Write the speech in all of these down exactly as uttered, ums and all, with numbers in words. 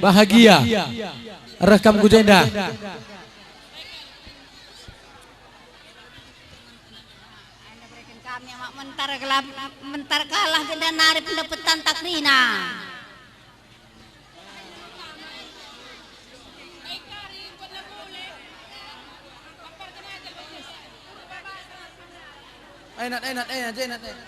Bahagia. Reh kam ku jenda. Enda bereken kami amak mentar gelap, mentar kalah genda nari pendapetan tak rina. Enat, enat, enat, enat, enat.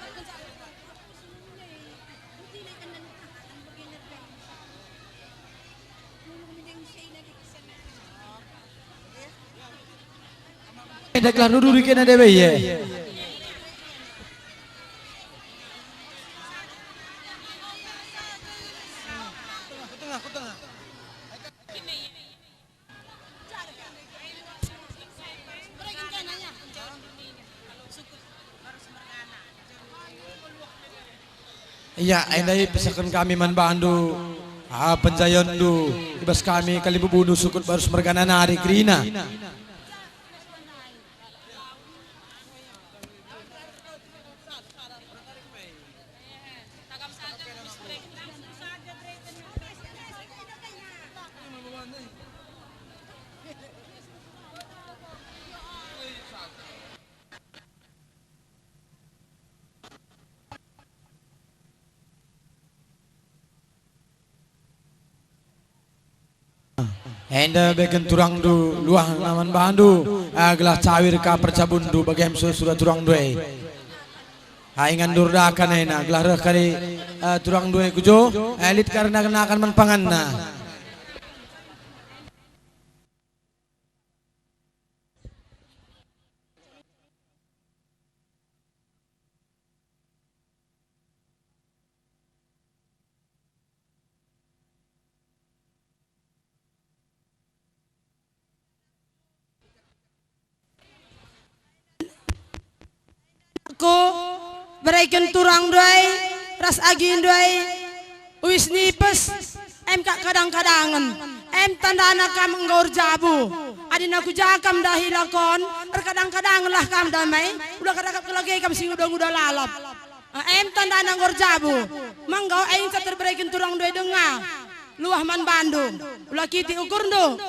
Enda gelah nuduri kena debe ye. Ia, enda ipesehken kami man bandu, ah, penjayonndu, i bas kami kalimbubundu sukut barus mergana nari kerina. Enda beken turangndu luah man bandu, ah, gelah cawir ka perjabunndu bage me sura-sura turangndu e. Ah, ingan ndur dakan ena, gelah reh kari, ah, turangndu e ku jo, eh, lit ka ernakan-nakan man panganna. Ku bereken turangndu e ras agindu e uis nipes, em kak kadang-kadangen, em tandana kam enggo erjabu. Adi na ku ja kam dahi lakon, erkadang-kadangenlah kam dame, ula kadakap kelage kam si nguda-nguda lalap. Em tandana enggo erjabu. Manggo e nca terbereken turangndu e denga. Luah man bandu. Ula kitik ukurndu.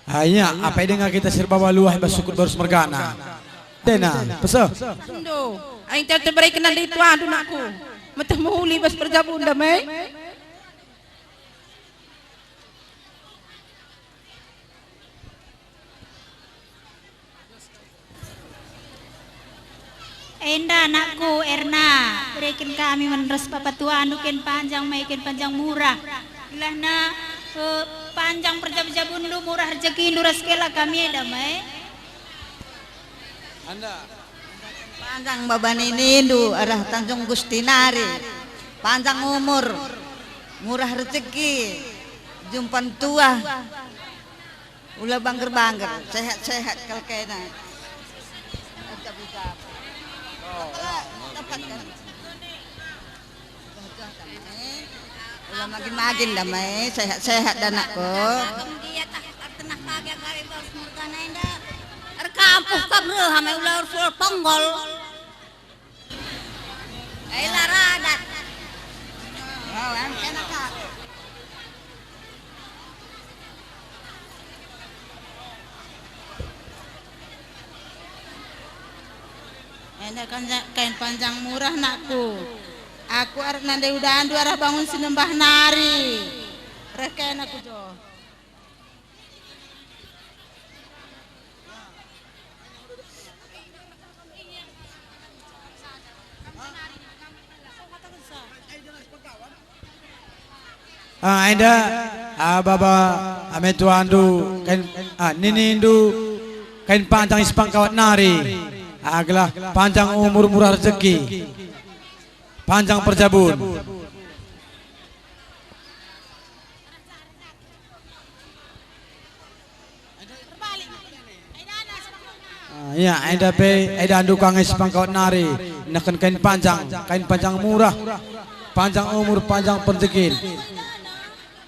Ah, ia, apai denga kita si erbawa luah i bas sukut barus mergana. Dena, pese. Ndo, aing tete bereken nande itu andu nakku. Meteh mehuli bas perjabunda me. Enda anakku Erna, bereken kami man ras papatuandu kain panjang me, kain panjang murah. Gelahna, eh, panjang perjabu-jabunndu, murah rejekindu ras kela kami enda me. Enda. Panjang baba ninindu arah Tanjung Gusti nari. Panjang umur, murah rejeki, jumpan tuah. Ula bangger-bangger, sehat-sehat kal kena. Udah, udah, damai. Ula magin-magin damai, sehat-sehat anakku. Dia tak tengah pagi kali bos mergana enda. Erkampuh kam reh ame ula ursul ponggol. Ela radat. Oh, em kena, Kak. Enda kan ja-, kain panjang murah, nakku. Aku arah nande udandu arah bangun si nembah nari. Reh kena ku jo. Ah, enda, ah, baba, ame tuandu, kain, ah, ninindu, kain panjang isipangkawat nari, ah, gelah panjang umur, murah rejeki, panjang perjabun. Ah, ya, enda pe, enda andu kang isipangkawat nari, neken kain panjang, kain panjang murah, panjang umur, panjang perjekin.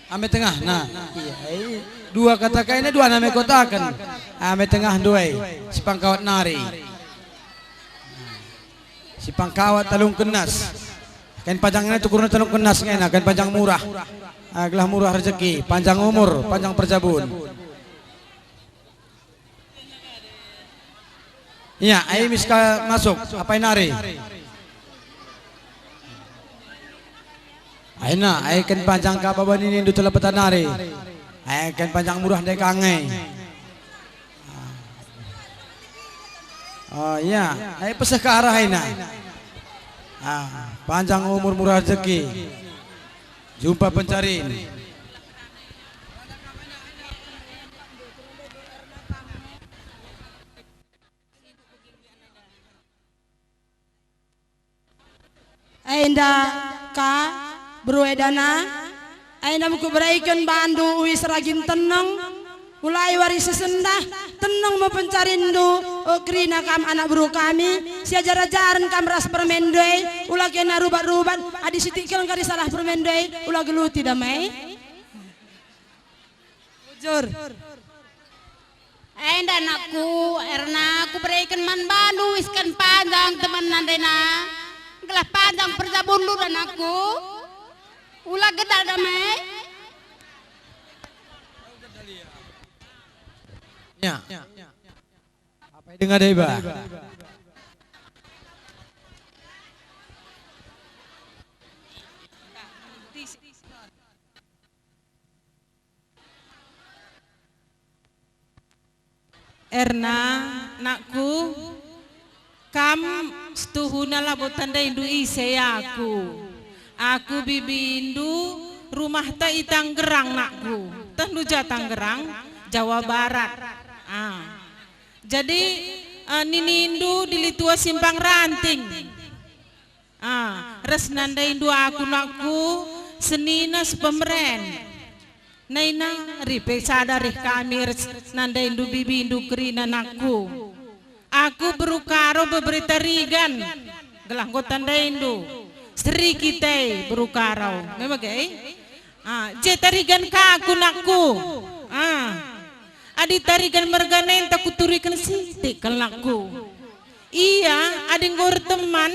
Ame tengahna. Iya, eh, dua kata kaina, dua name kotaken. Ame tengahndu ai, si pangkawat nari. Si pangkawat talung kenas. Kain panjang ngena tukurna talung kenas ngena, kain panjang murah. Ah, gelah murah rejeki, panjang umur, panjang perjabun. Ya, ai miska masuk, apai nari? Aina, ai ken panjang ka baba ninindu telepeta nari. Ai ken panjang murah ndai ka nge. Oh, ya, ai peseh ka arah aina. Ah, panjang umur, murah rezeki. Jumpa pencarin. Enda ka, beru edana, enda me kubereken bandu uis ragin teneng, mulai wari si sendah, teneng me pencarinndu, o kerina kam anak beru kami, siajar-ajaren kam ras permen ndai, ula kena rubat-rubat, adi sitik kal kari salah permen ndai, ula geluti damai. Bujur. Enda anakku, Erna, kubereken man bandu uisken panjang temen nandena, gelah panjang perjabunndu, anakku. Ula gedal damai. Ya. Apai denga deba? Erna, nakku, kam setuhuna labo tandaindu ise aku. Aku bibindu, rumahta i Tanggerang, nakku. Tehndu ja Tanggerang, Jawa Barat. Ah. Jadi, eh, ninindu Dilitua Simpang Ranting. Ah, ras nandaindu aku, nakku, senina si pemeren. Naina, ripe sada reh kami ras nandaindu bibindu kerina, nakku. Aku beru Karo bebere Tarigan, gelah enggo tandaindu. Seri kita e beru Karo. Memang, eh? Ah, je Tarigan ka aku, nakku. Ah. Adi Tarigan mergana enta kuturiken sitik kal, nakku. Ia, adi enggo erteman,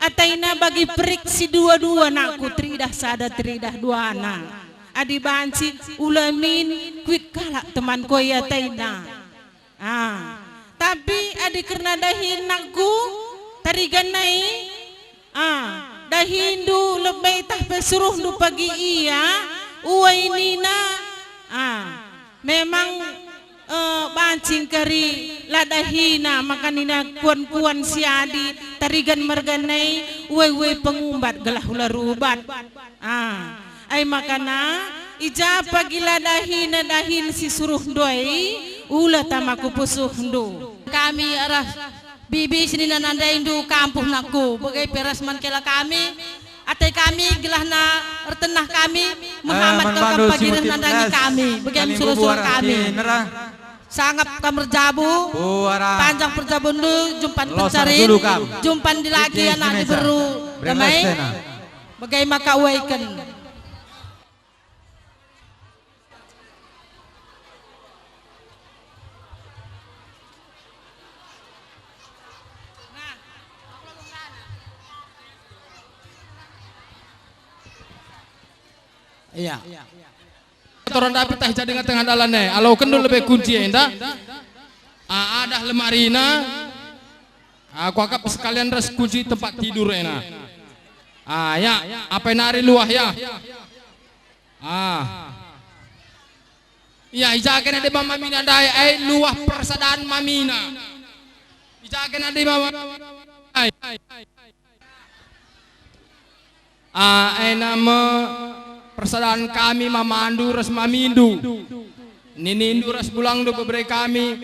ataina bagi perik si dua-dua, nakku, teridah sada, teridah duana. Adi banci, ula min, kuit kalak temanku e ataina. Ah, tapi adi kerna dahin, nakku, Tarigan nai, ah, dahindu lebe tah pe suruhndu pagi ia, uai nina, ah, memang, eh, banci kari la dahina, maka nina kuan-kuan si adi, Tarigan mergana e, uai-uai pengumbat gelah ula rubat. Ah, ai makana, i ja pagi la dahina dahin si suruhndu ai, ula tama ku pusuhndu. Kami arah bibi senina nandaindu kampuh, nakku, bage pe ras man kela kami, ate kami gelahna ertenah kami, mehamat kal kam pagi reh nandangi kami, bage me sura-sura kami. Sangap kam erjabu, panjang perjabunndu, jumpan pencarin, jumpan dilaki anak diberu, damai. Bage maka uaiken. Iya. Atoran dapet tah i ja denga tengah dalan e, alokenndu lebe kunci enda. Ah, adah lemarina. Aku akap sekalian ras kunci tempat tidur ena. Ah, ya, apai nari luah ya. Ah. Ya, i ja kena deba mamina ndai, ai luah persadan mamina. I ja kena deba mamina ndai. Ah, ena me persadan kami mamandu ras mamindu. Ninindu ras bulangndu bebere kami.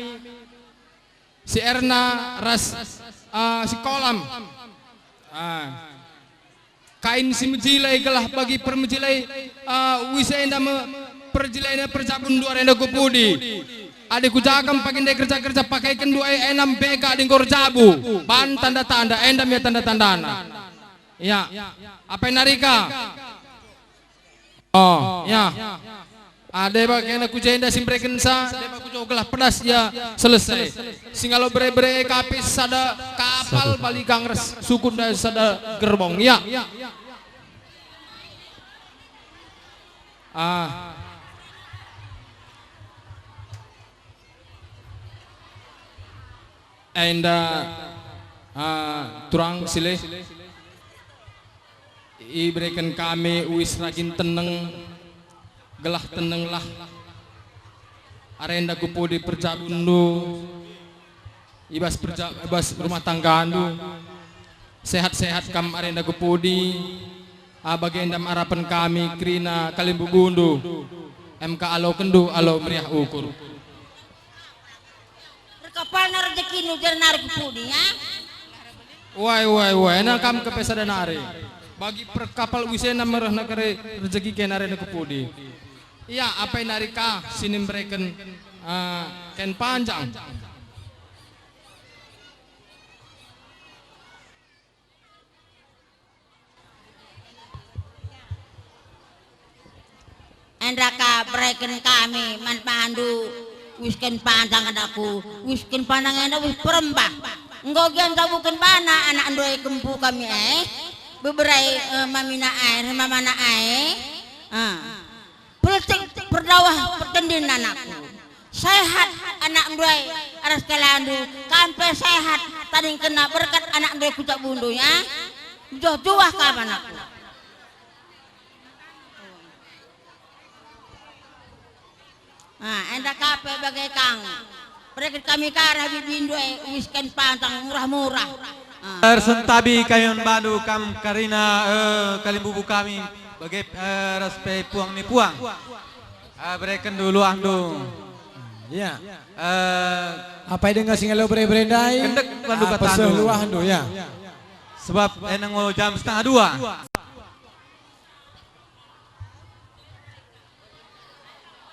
Si Erna ras, ah, si Kolam. Ah. Kain si mejile gelah bagi permejile, ah, uis enda me perjileina perjabunndu arah enda ku pudi. Adi ku ja kam pagi ndai kerja-kerja pakaiken ndai ai ena mbeka adi enggo erjabu. Ban tanda-tanda, enda me tanda-tandana. Ya. Apai nari ka? Oh, ya. Ah, deba kena ku jenda si mberekensa, deba ku jo gelah pedas ia selesai. Singalo bere-bere e kapis sada kapal baligang ras sukun ndai sada gerbong. Ya. Ah. Enda, ah, turang silih ibereken kami uis ragin teneng, gelah tenenglah arenda ku pudi perjabundu, i bas perja-, i bas rumah tanggandu. Sehat-sehat kam arenda ku pudi, ah, bagenda me arapen kami kerina kalimbubundu, em ka alokenndu alo meriah ukur. Erkapalna rejekindu jar nari ku pudi, ya? Wai, wai, wai, ena kam kepe sada nari. Bagi perkapal uis ena merehna kere rejeki kena arenda ku pudi. Ia, apai nari ka si nimbereken, ah, kain panjang. Enda ka bereken kami man bandu, uis kain panjang anakku, uis kain panjang enda uis perembah. Enggo gia ntabuken bana anakndu e kempu kami e, beberai, eh, mamina e, mamana e. Ah. Peltik perdawah pertendin anakku. Sehat anakndu e aras kalandu, kam pe sehat tadingkenna berkat anakndu e ku jabundu, ya. Juah-juah kam anakku. Ah, enda ka pe bage kang. Bereket kami ka arah bibindu e, uis kain panjang murah-murah. Ah. Ersentabi kayun bandu kam kerina, eh, kalimbubu kami, bage, eh, ras pe puang ni puang. Ah, berekenndu luahndu. Ya. Eh, apai denga singalo bere-bere ndai? Kendek bandu ah, katandu. Peseh luahndu, ya. Sebab ena enggo jam setengah dua.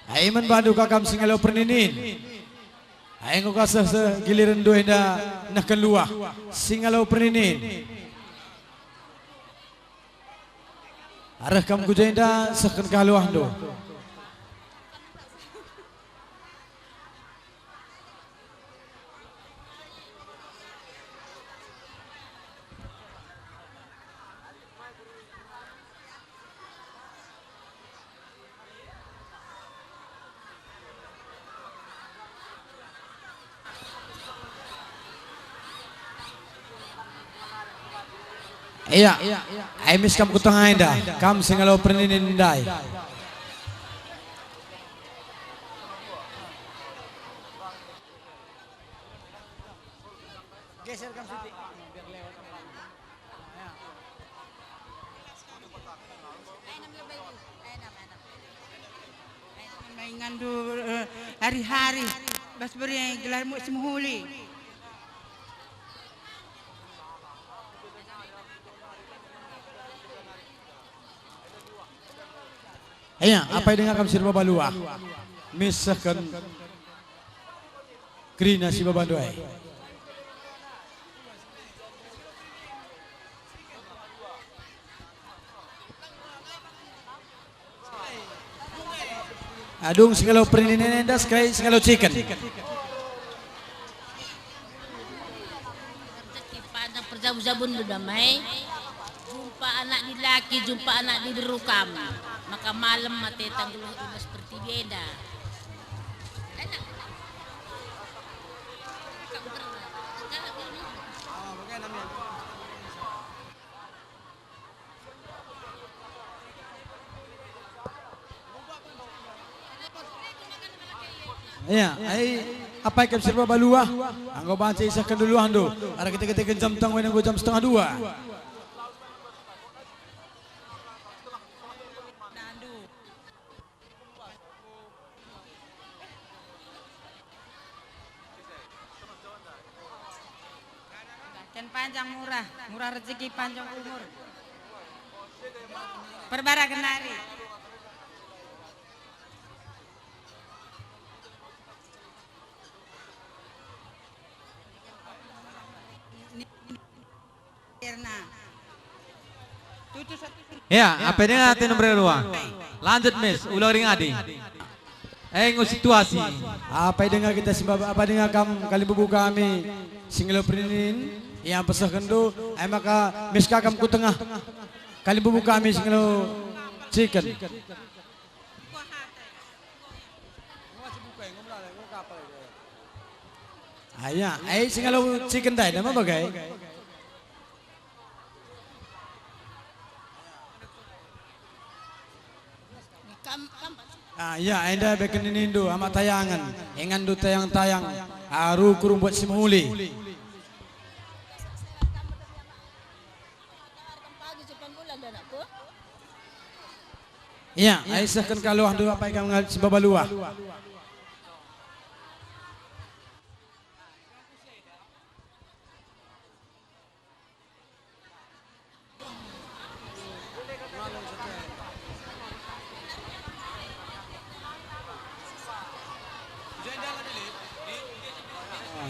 Ai man bandu ka kam singalo perninin. Ai enggo ka seh-seh gilirenndu enda nehken luah singalo perninin. Arah kam ku jenda sehken ka luahndu. Ia, ai mis kam ku tengah enda, kam singalo perninin ndai. Geser kam sitik. Maingandu, eh, hari-hari bas beri gelarmu si mehuli. Ia, apai denga kam si erbaban luah? Misehken kerina si babandu e. Adung singalo perninin enda sekai singalo ciken. Rejeki panjang perjabu-jabun damai. Jumpa anak dilaki, jumpa anak diberu kam. Maka malem mate tanggeluh i bas pertibi enda. Ia, ai, apai kam si erbaban luah? Enggo banci isehken luahndu. Arah kite-kite jam tengah wari enggo jam setengah dua. Kain panjang murah, murah rejeki panjang umur. Perbara genari. Ya, apai denga ate nomor dua? Lanjut, Mis, ulang ringadi. Eh, enggo situasi. Apai denga kita si maba-, apai denga kam kalimbubu kami si ngelo perinin, ia pesehkenndu, ai maka Mis ka kam ku tengah kalimbubu kami si ngelo chicken. Aya, ai si ngelo chicken ndai, nama bagai? Ah, ya, enda beken ninindu, amak tayangen, ingandu tayang-tayang, ah, rukur mbuat si mehuli. Ya, ai sehken ka luahndu apai kam ngal si baba luah.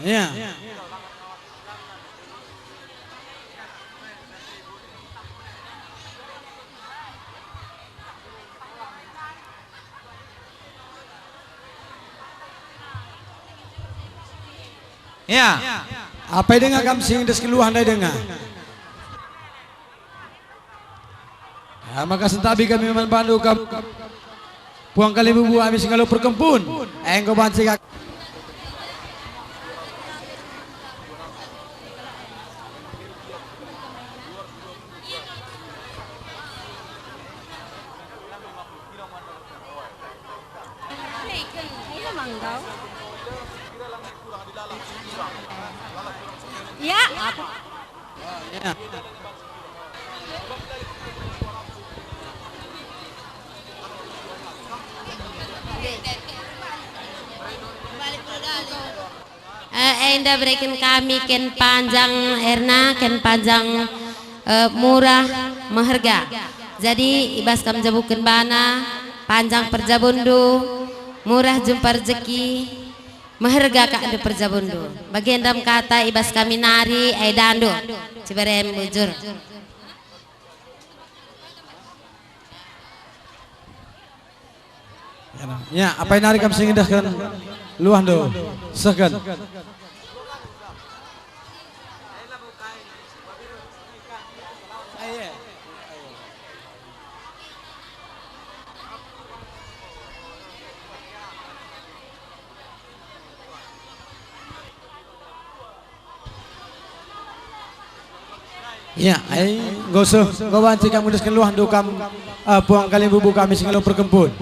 Ya. Ya. Apai denga kam si ngendesken luah ndai denga? Ah, maka sentabi kami man bandu kam puang kalimbubu ami si ngalo perkempun. Enggo banci kak- Ya. Eh, enda bereken kami ken panjang Erna, ken panjang, eh, murah meherga. Jadi, i bas kam njabuken bana, panjang perjabundu, murah jumpa rejeki, meherga kak ndu perjabundu. Bage ndam kata i bas kami nari, ai dandu. Ciberem bujur. Ya, apai nari kam si ngendesken luahndu? Sehken. Ya, ai, enggo seh, enggo banci kam ngendesken luahndu kam, eh, puang kalimbubu kami si ngalo perkempun.